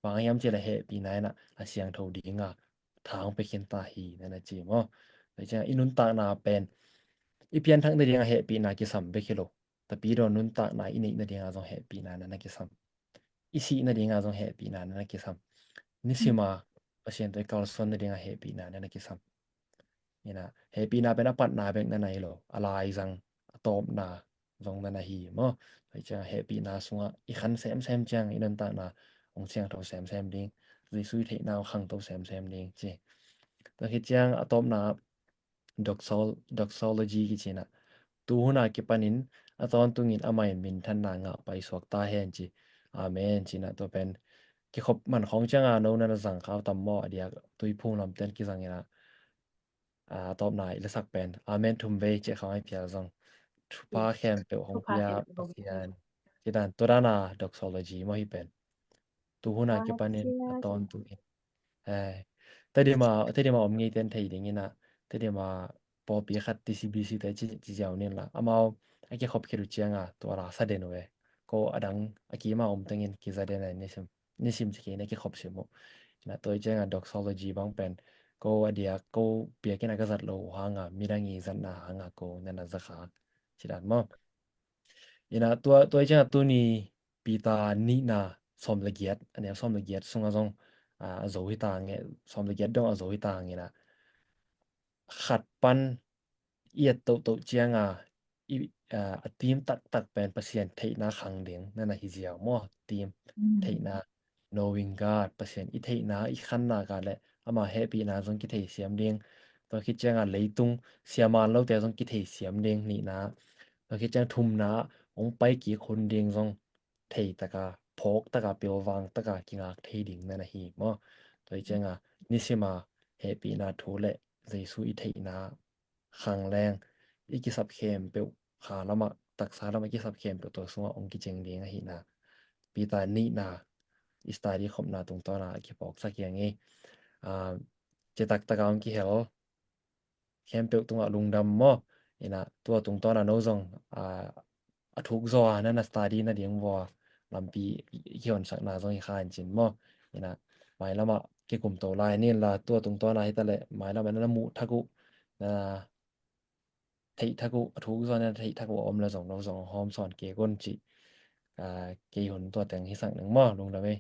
Bang hiam cileh hehpihna ina a siangtho dinga thang pekhin ta hi na na ci maw. Tua i cianga i nuntakna pen i pianthakna dinga hehpihna kisam bek hi lo. Tapidaw nuntakna i neihna dinga zong hehpihna na na kisam. I sihna dinga zong hehpihna na na kisam. Nisima Pasian tawh i kalsuanna dinga hehpihna na na kisam. Ina hehpihna pen a patna bek na na hi lo, a laizang, a tawpna zong na na hi maw. Tua i cianga hehpihna sunga i khan semsem ciang i nuntakna hong siangtho semsem ding. Jesu i theihna hong khangto semsem ding ci. Tua khit ciang a tawpna doxol-, doxology kici ina. Tuhuna kipanin a tawntungin amah in minthanna ngah paisuak ta hen ci. Amen ci ina tua pen kikhop man khawng cianga no na na zang khau tam maw, a diak Tuiphum lamten kizang ina. A tawpna i lasak pen amen thum vei ciah khawng ai phial zong thupha khempeuh hong pia Pasian. Ci dan tua dana doxology maw hi pen. Tuhuna kipanin a tawntungin. Hai. Tadima, tadima om ngei ten thei ding ina, tadima pawlpi khat T C B C te ci, ci ziau nin la. Amau a kikhop khit uh cianga tua la sa den uh e. Ko a dang a kima om tengin kiza den a nisim, nisim ci kei na kikhop sim uh. Ina tua i cianga doxology bang pen ko a diak ko piakin a ka zat lo uh hanga midang i zatna hanga ko na na za kha. Ci dan maw. Ina tua, tua i cianga tuni Peter nihna sawm le giat, a neu sawm le giat sunga zong, a, a zo hi ta nge, sawm le giat dong a zo hi ta nge na. Khat pan i et tohtoh cianga i, a, a tim taktak pen Pasian theihna khang ding na na hi ziau maw, tim theihna, knowing God, Pasian i theihna i khanna ka le ama hehpihna zong kithei siam ding. Tua khit cianga leitung siaman lote zong kithei siam ding nihna. Tua khit ciang thumna hong pai kik hun ding zong thei taka, phawk taka, pilvang taka kingak thei ding na na hi maw. Tua i cianga nisima hehpihna thu le Jesu i theihna khang leng i kisap khempeuh kha lama, taksa lama i kisap khempeuh tua sunga hong kicing ding ahina. Peter nihna i study khopna tungtawna a kipawksak hi a ngei. Ah, citak taka hong kihel khempeuh tungah lungdam maw. Ina tua tungtawn a no zong a, a thuk zaw a na na study nading vua lampi i kihonsakna zong hi kha in cin maw. Ina mailamah kikumto lai ni la tua tungtawn a hi ta leh mailamah na na muh thak uh, na theih thak uh, a thuk zaw na theih thak uh a om la zong no zong hawm sawn kei kon cih. Kei hun tua teng hi sak ning maw, lungdam ei.